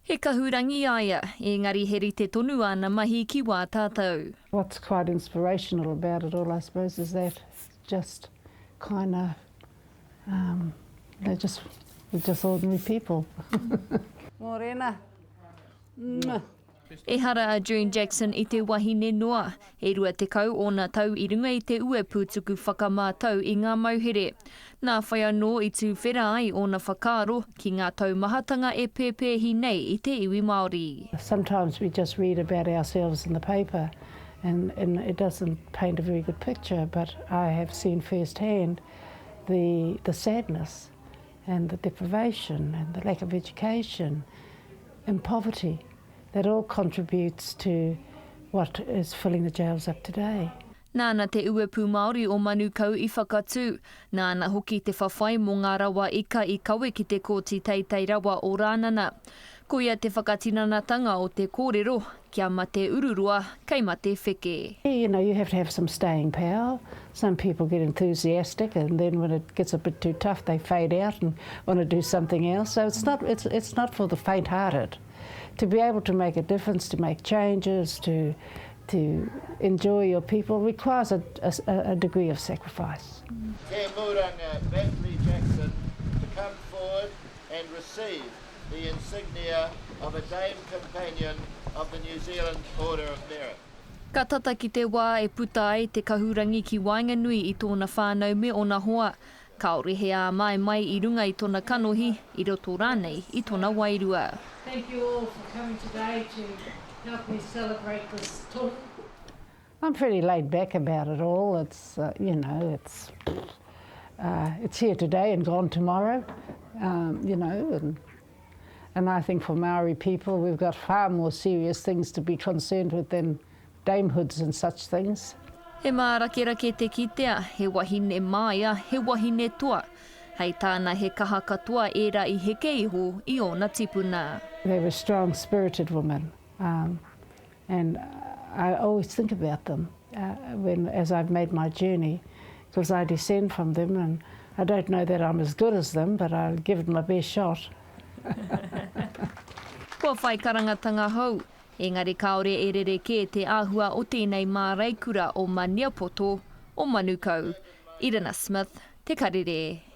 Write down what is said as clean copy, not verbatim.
He kahurangi a ia, engari he rite tonu āna mahi ki wā tātou. What's quite inspirational about it all I suppose is that just kinda um they're just we're just ordinary people. Morena. Mwah. Ehara a June Jackson i te wahine noa, e 20 ōna tau i runga i te uepū tuku whakamātau i ngā mauhere. Nā whai anō i tūwhera ai ōna whakaaro ki ngā taumahatanga e pēpēhi nei i te iwi Māori. Sometimes we just read about ourselves in the paper and and it doesn't paint a very good picture but I have seen first hand the the sadness and the deprivation and the lack of education and poverty that all contributes to what is filling the jails up today. Nāna te uepū Māori o Manukau i whakatū, nāna hoki te whawhai mō ngā rawa ika i kawe ki te Kōti Teitei Rawa o Rānana. Ko ia te whakatinanatanga o te kōrero, kia mate ururoa, kei mate wheke. You know, you have to have some staying power. Some people get enthusiastic and then when it gets a bit too tough they fade out and want to do something else. So it's not, it's, it's not for the faint-hearted. To be able to make a difference, to make changes, to, to enjoy your people requires a, a, a degree of sacrifice. Te Muranga Bentley Jackson to come forward and receive the insignia of a Dame Companion of the New Zealand Order of Merit. Ka tata ki te wā e puta ai te kahurangi ki waenganui i tōna whānau me ōna hoa. Kāore he āmaimai i runga i tōna kanohi, i roto rānei i tōna wairua. Thank you all for coming today to help me celebrate this tohu. I'm pretty laid back about it all, it's you know, it's it's here today and gone tomorrow, um, you know, and and I think for Maori people we've got far more serious things to be concerned with than damehoods and such things. He mārakerake te kitea, he wahine māia, he wahine toa. Hei tāna he kaha katoa ērā i heke iho i ōna tipuna. They were strong spirited women um, and I always think about them uh, when, as I've made my journey because I descend from them and I don't know that I'm as good as them but I'll give it my best shot. Kua whai karangatanga hou, engari kāore e rerekē te āhua o tēnei māreikura o Maniapoto, o Manukau. Irina Smith, Te Karere.